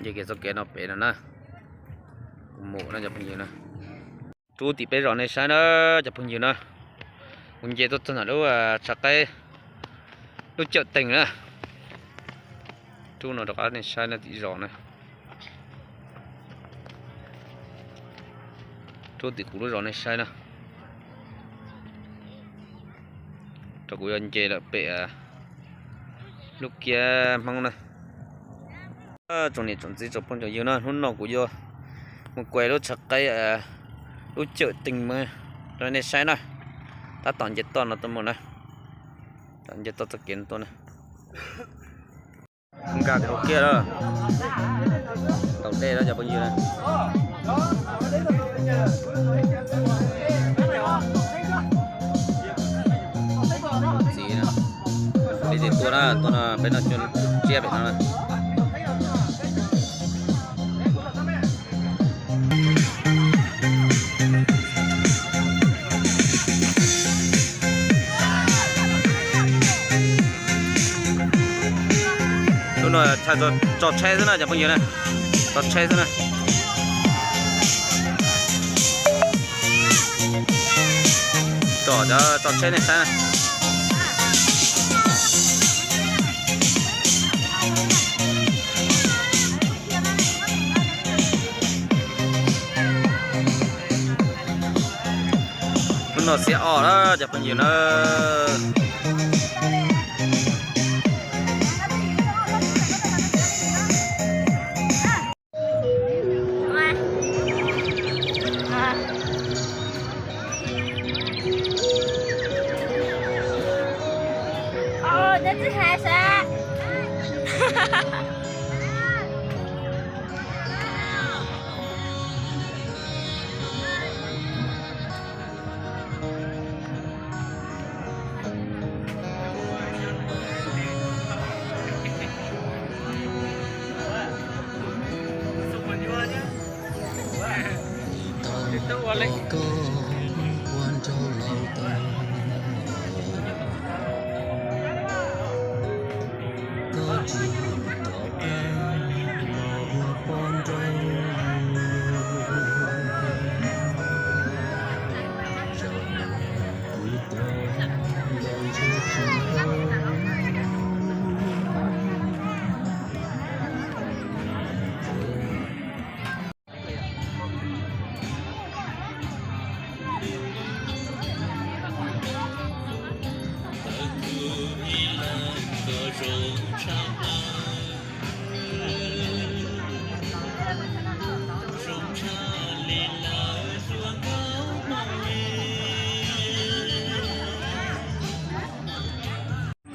Nce kiag txoj kev no pem no na, kuv mus na cov phooj ywg na. Rub tim peb zos nej saib na cov phooj ywg na. Kuv nce tuaj txog ntawm lub tshav qaib, lub cawm teeg na. Rub no rov qab nej saib na tim zos na. Rub tim kuv lub zos nej saib na. Rau kuv yuav nce lawm pem lub kiab Hmoob na. Tsoom niam tsoom txiv tsoom phooj tsoom ywg na, hnub no kuv yuav mus kuaj lub tshav qaib, lub cawm teeg mus rau nej saib na. Tab tom nce toj no tuaj mus na. Nce toj txoj kev no tuaj na. Nkag kiag hauv kiab lawm. Taus dej lawm cov phooj ywg na. Txiv na, peb tus tua na, tua no peb no tsiab pem no na. Hnub no tso tshaib xwb na cov phooj ywg na, tso tshaib xwb na. Tso, tso tshaib nej saib na. Hnub no xiab ob na cov phooj ywg na.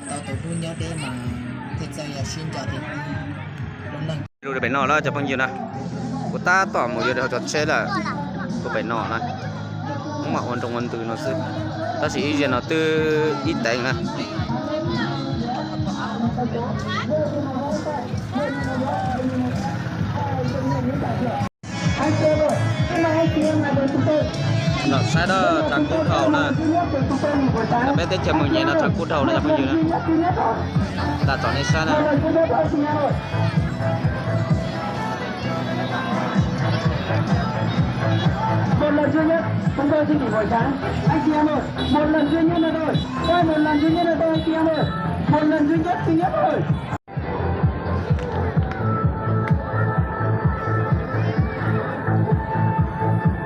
Tau tus hlub nyob deb mas thiaj txawj yog sib nco tiag. Lub neej rau pem no lawm cov phooj ywg na. Kuv tab tom mus yuav hauv tso tsheb lawm, kuv pem no na. Muab mam ua nroo ua ntws no xwb, tab sis ib zaug no twb ib teev na. Los saib na, tshav kub dhau na. Peb teb chaws Moos Nyem no tshav kub dhau na cov phooj ywg na. Ntag tsom nej saib na. Một lần duy nhất, chúng tôi xin nghỉ buổi sáng. Anh chị em ơi, một lần duy nhất nữa thôi. Tôi một lần duy nhất nữa thôi, anh chị em ơi. Một lần duy nhất, duy nhất thôi.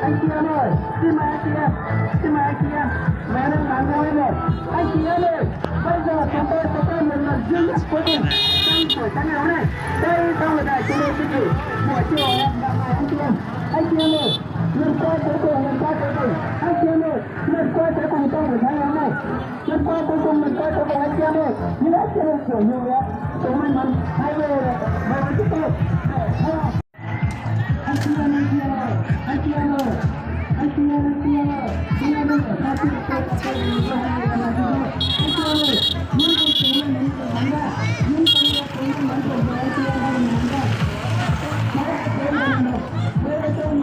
Anh chị em ơi, xin mời anh chị em, xin mời anh chị em. Vé đã bán ra hết rồi. Anh chị em ơi, bây giờ chúng tôi sẽ quay một lần duy nhất cuối cùng trong buổi sáng ngày hôm nay. Đây không phải là chúng tôi xin nghỉ. Buổi chiều hẹn gặp lại anh chị em. Anh chị em ơi, lần quay cuối cùng, lần quay cuối cùng. Anh chị em ơi, lần quay cuối cùng trong buổi sáng ngày hôm nay. Lần quay cuối cùng, lần quay cuối cùng anh chị em ơi. Những anh chị em của Hùng Yến, số may mắn hãy về với chúng tôi. Anh chị em, anh chị em ơi, anh chị em ơi, anh chị em ơi, anh chị em ơi, anh chị em ơi, anh chị em ơi, những con số may mắn của Hùng Yến, những con số may mắn của Hùng Yến, anh chị em ơi, hãy về với chúng tôi.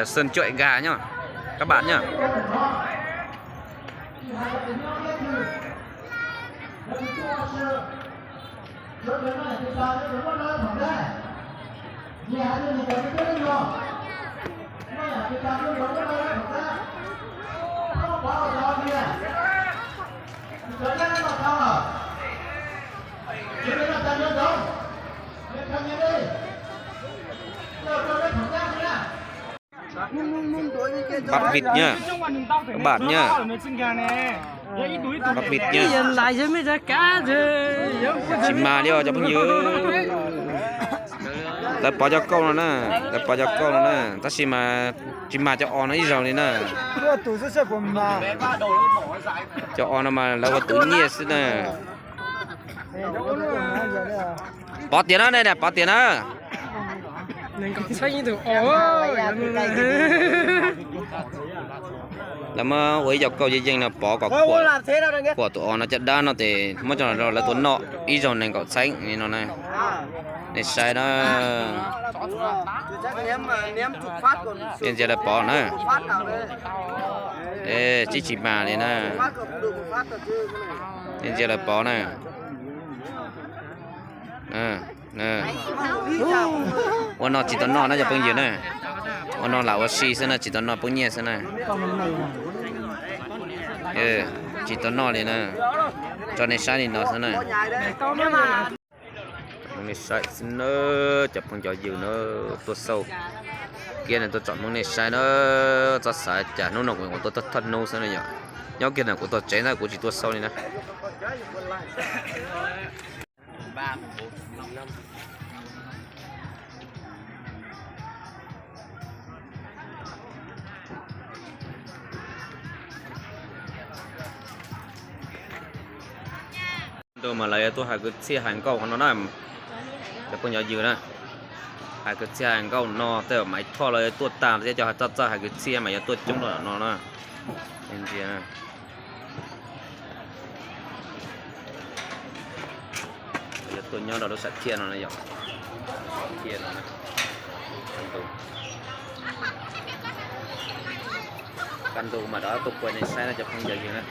Sân Chọi Gà nhá, các bạn nhá. Bắt vịt nha. Các bạn nha. Bắt vịt nha. Tsis mas li os cov phooj ywg. Lawv pov cov kauj no na, lawv pov cov kauj no na, tab sis mas tsis mas cov os no ib zaug li na. Cov os no mas lawv ua tus nyiaj xwb na. Pov tias na, pov tias na. Lawv muab ua ib co kauj yeej yeej no pov kom kuam tus os no caj dab no ces muab coj los rau lawv tua noj ib zaug nees nkaum txheeb li no na. Nej saib na. Nej ntsia lawv pov na. Tsis tsis mas li na. Nej ntsia lawv pov na. Ua no tsis tau noj na cov phooj ywg na. Ua no lam ua si xwb na, tsis tau noj poob nyiaj xwb na. Tsis tau noj li na. Tso nej saib li no xwb na. Nej saib xwb na, cov phooj cov ywg na, tuaj xauj kiag na, tuaj tsom Hmoob nej saib na. Txhob xav cas hnub no kuv tuaj thawj hnub xwb na yom. Nyob kiag ntawm kuv tog tsev ntag, kuv tsis tuaj xauj li na. Ntu mas lawv yuav tuaj hais kwv txhiaj hais nkauj qhov no na, cov phooj cov ywg na. Hais kwv txhiaj hais nkauj no tej zaum Maiv Thoj los yuav tuaj tag thiab, cov hais txawj txawj hais kwv txhiaj mas yuav tuaj coob rau no na. Ntsia, yuav tuaj nyob rau lub sam thiaj no na yom. Thiaj no, kaj ntug mas rov tuaj kuaj nej saib na cov phooj cov ywg na.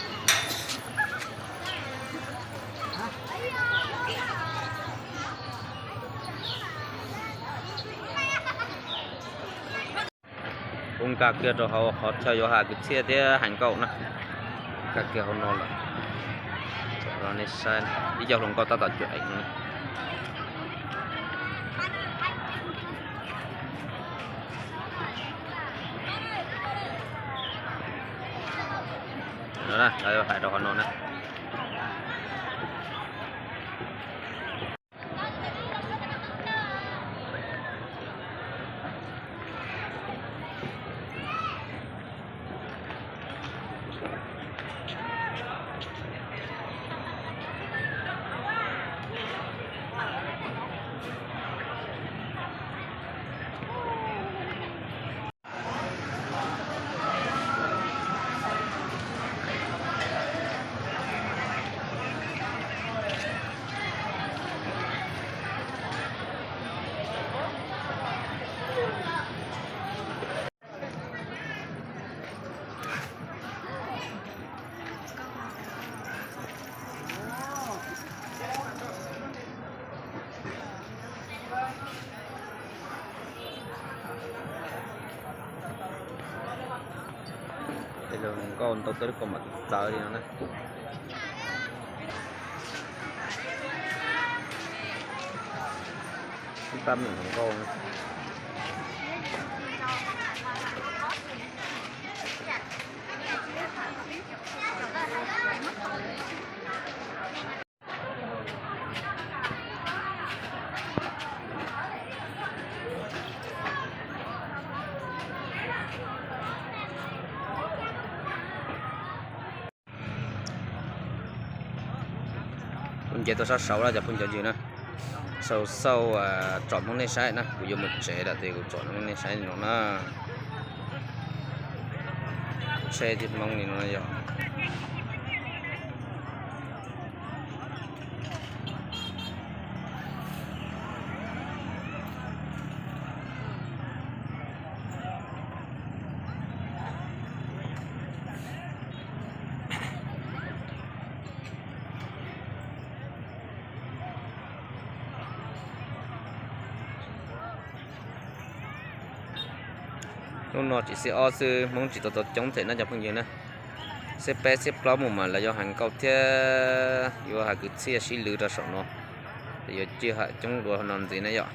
Kuv nkag kiag rau hauv qhov chaw yuav hais kwv txhiaj thiab hais nkauj na. Nkag kiag hauv no lawm. Los nej saib ib co hluas nkauj tab tom cuam eev no. No na, lawv hais rau qhov no na. Tej hluas nkauj ntau tej lub kaus mom txawv li no na. Tab meem hluas nkauj. Kuv nce tuaj sab saud lawm cov phooj ywg na. Xauj xauj tsom Hmoob nej saib na, kuv yuav mus tsev lawm ces kuv tsom Hmoob nej saib no na. Tsheb tib Hmoob li no yog. Hnub no tsis xiab ob xwb, Hmoob tsis tau tau coob them na cov phooj ywg na. Xiab peb xiab plaub mus mas lawv yuav hais nkauj thiab yuav hais kwv txhiaj sib lwv rau saum no, ces yuav ciaj ham coob dua no ntxiv na yom.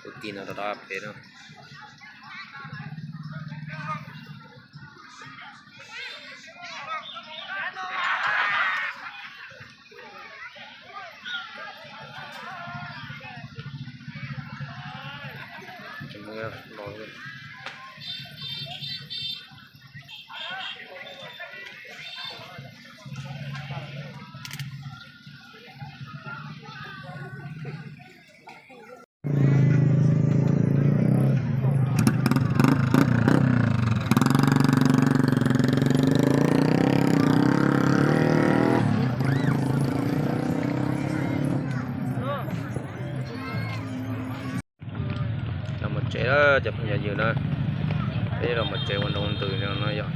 Tus tij no rov rau pem no. Los mus tsev lawm cov phooj ywg na, peb los mus tsev ua nroo ntws no yom.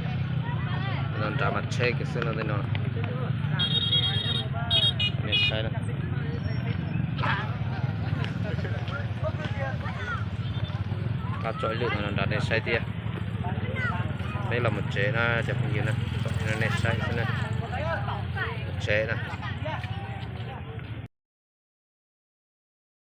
No nrad mas tsheb kiag xwb no tej no. Nej saib na. Qab tso ib lwm no nrad nej saib thiab. Peb los mus tsev na cov phooj ywg na, nej saib xwb na. Mus tsev na.